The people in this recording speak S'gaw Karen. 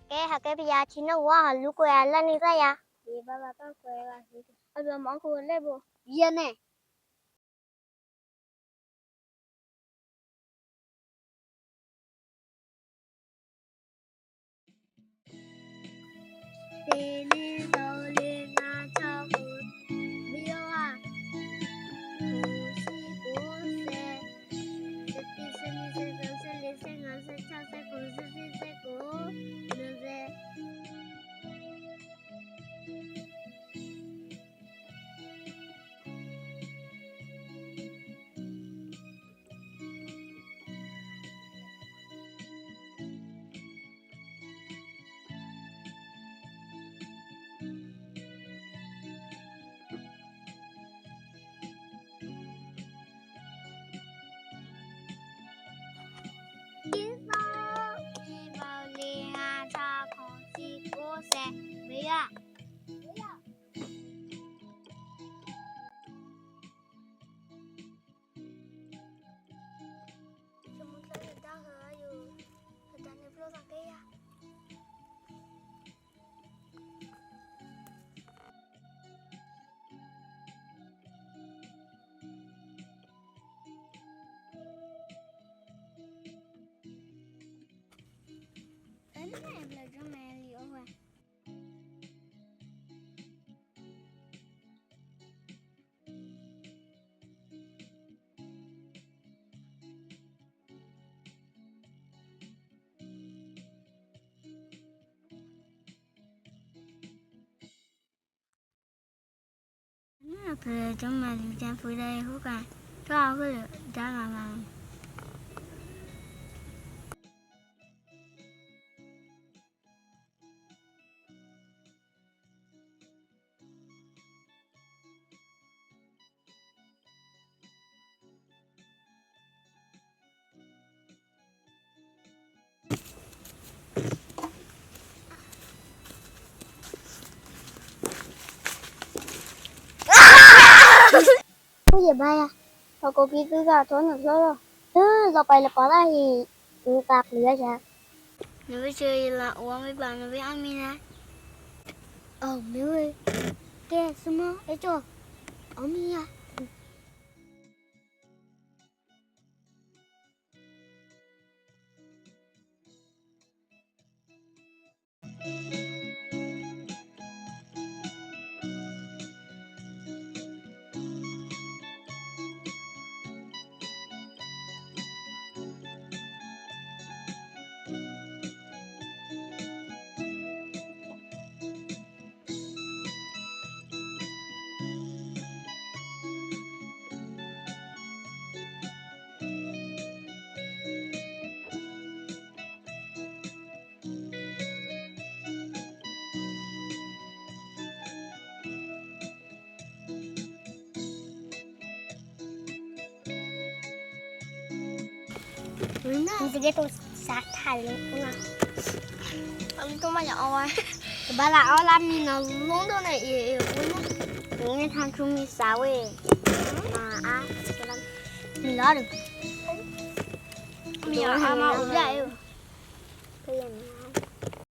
ကဲ ဟးကဲပယၤဆံးနီၣ်ဝါ ဟးလူၤကွဲးအလၢန့ၢ်သၣ်ယၤ, ယဘၣ်ဘၣ်ကွဲးဘၣ်, အဘျီမၤကလဲၣ်ဘိ, ယဲန့ၣ် တ့န့ၢ်သီလ့ငါဆီခိ, မ့ၢ်ယွၤ, ဃိးဆံကိးစဲး, သၢဆံနွံဆံသၢဆံလၢဆံငါးဆံဆၢဆံဃိးဆံဆံဆံကိး, နွံဆံ ဆိကမိၣ်ကျၢၢ်တဒါဃၢၤယိာ်, တဒါန့ၣ်ဖျိသးကဲယၤ. နဖဲကမၤလံတၢ်ဖုဒၣ်အံၤဟူကၤ, တၢ်အီၣ်ဃုာ်လၢဒါဂၤဂၤလီၤ. ယဘါယၤ, ပှၤကိးက့ၤသုသးထီနုာ်ဖျီလီၤ, လီၤပှၤလၢပှၤလၢဟံၣ်, နသးပျံၤဝဲယၤ, နဝဲဆၢယလၢအဝဲမ့ၢ်ဘၣ် နဝဲအီၣ်မ့ၤနၤ, အမ့ၢ်ဝဲ, ကဲ စမီ အဲၣ်ကၠီ, အီၣ်မ့ၤယၤ. နတဂ့ၤတိစးထးလၢ, အမ့ၢ်တိၢ်မးယအီၣ်ဝဲ, ကဘၣ်လၢအီၣ်လၢမံနီၤလီၤဒိၣ်န့ၣ်အံၤ, မ့ၢ်ထါထူမံစးဝဲ, မၤအါ, မံလီၤဒီး, မံအါမးအိၣ်ဒၣ်အံၤ, ဖဲလဲၣ်မံ